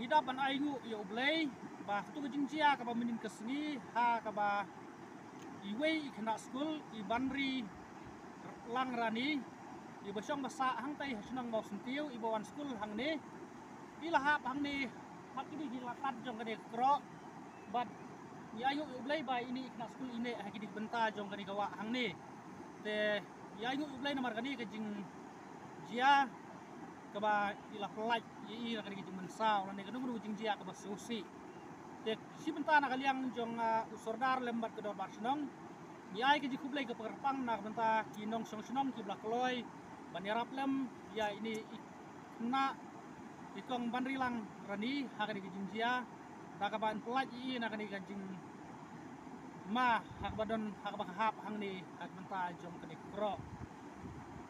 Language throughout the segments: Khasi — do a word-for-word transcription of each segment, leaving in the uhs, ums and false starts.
Dap ban ai nguh ïa U Blei ba katu ka jingjia kaba mynnin ka sngi ha kaba iwei i khynnah skul i Banri Langrani iba shong ba sah hangtai ha shnong Mawsyntiew iba wan skul hangne, i la hap hangne ha kine ki lad jong kane ka kro. Bad ngi ai nguh ïa U Blei ba ine i khynnah skul i neh ha kine ki bynta jong kane ka wah hangne. Te ngi ai nguh ïa U Blei namar kane ka jingjia kaba i la pyllait ïa i na kane ka jingmynsaw lane kano kano ka jingjia kaba sngewsih. Te shi bynta na ka liang jong, ah, u Sordar lem bad ka Dorbar Shnong, ngi ai ka jingkhublei kaba kyrpang na ka bynta ki nongshong shnong kiba la kloi ban ïarap lem ïa ine i khynnah i kong Banri Langrani ha kane ka jingjia da kaba yn pyllait ïa i na kane ka jingma ha kaba don ha kaba ka hap hangne ha ka bynta jong kane ka kro.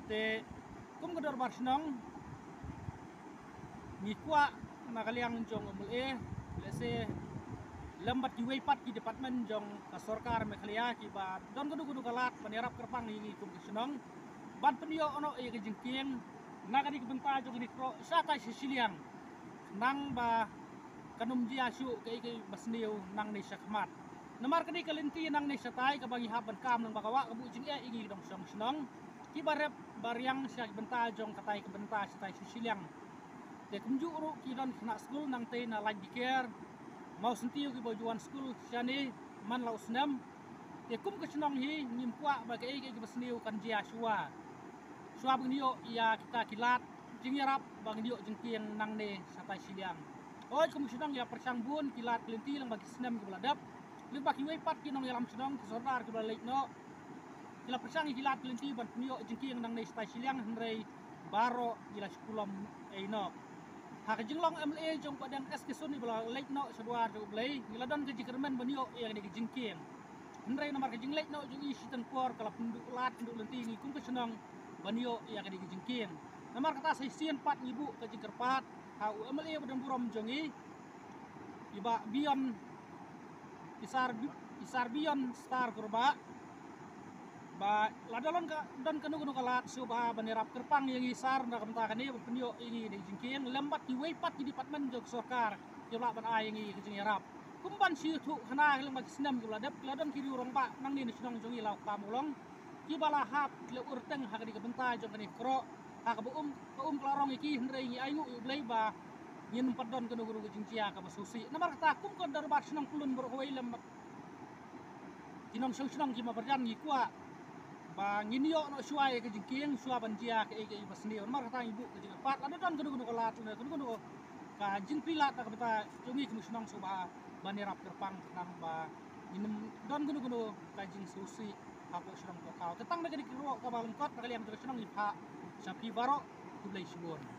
Te kum ka Dorbar Shnong ngi kwah na ka liang jong u MLA, lehse lem bad kiwei pat ki department jong ka sorkar Meghalaya kiba don kano kano ka lad ban ïarap kyrpang ïa ngi kum ka shnong ban pynïoh noh ïa ka jingkieng na kane ka bynta jong kane ka kro shatai shiliang, nang ba kan ym jia shuh kaei kaei ba sniew nangne shakhmat. Namar kane ka lynti nangne shatai kaba ngi hap ban kam lang ba ka wah ka buh jingeh ïa ngi ki nongshong shnong kiba rep ba riang sha ki bynta jong katai ka bynta shatai shiliang. Te kumjuh ruh ki don khynnah skul nangtei na Laitkdikher, Mawsyntiew kiba ju wan skul shane man la u snem. Te kum ka shnong hi ngim kwah ba kaei kaei kiba sniew kan jia shuwa. Shuwa ba ngin ïoh ïa kita ki lad jingïarap ba ngin ïoh jingkieng nangne shatai shiliang. Hooid, kum ka shnong ngi la pyrshang bun ki lad ki lynti lyngba ki snem kiba la dep. Lyngba kiwei pat ki nongïalam shnong ki sordar kiba la leit noh, ki la pyrshang ïa ki lad ki lynti ban pynïoh jingkieng nangne shatai shiliang, hynrei baroh ngi la shu pulom ei noh. Ha ka jinglong MLA jong u Bahdeng S K Syiem iba la leit noh sha dwar jong U Blei, ngi la don ka jingkyrmen ban ïoh ïa kane ka jingkieng. Hynrei namar ka jingleit noh jong i shiteng por ka la pynduh lad pynduh lynti ïa ngi kum ka shnong ban ïoh ïa kane ka jingkieng. Namar kata sa shisien pat ngi buh ka jingkyrpad ha u MLA ba don burom jong ngi, i Bah Bion, i Sar Bi-, i Sar Bion Star Kurbah, ba lada don ka, don kano kano ka lad sngewbha ban ïarap kyrpang ïa ngi Sar na ka bynta kane ban pynïoh ïa ngi kane ka jingkieng lem bad kiwei pat ki department jong ka sorkar kiba lah ban ai ïa ngi ka jingïarap. Kum ban shu ïathuh khana lyngba ki snem kiba la dep, ki la don ki riew rangbah nangne na shnong jong ngi, la u Kam Ulong, kiba la hap, ki la urteng ha kane ka bynta jong kane ka kro, ha kaba um, ka um ka la rong ïa ki, hynrei ngi ainguh ïa U Blei ba ngin ym pat don kano kano ka jingjia kaba sngewsih. Namar kata kum ka dorbar shnong kyllon baroh kawei lem bad ki nongshong shnong ki marjan ngi kwah ba ngin ïoh noh shuwa ïa ka jingkieng shuwa ban jia kaei kaei ba sniew. Namar kata ngi buh ka jingkyrpad, lada don kano kano ka lad, kano kano ka jingplie lad na ka bynta jong ngi kum ka shnong sngewbha ban ïarap kyrpang khnang ba ngin ym don kano kano ka jingsngewsih hapoh shnong hapoh thaw. Te tang da kane ka kyrwoh kaba lyngkot na ka liang jong ka shnong ngi phah sha phi baroh. Khublei shibun.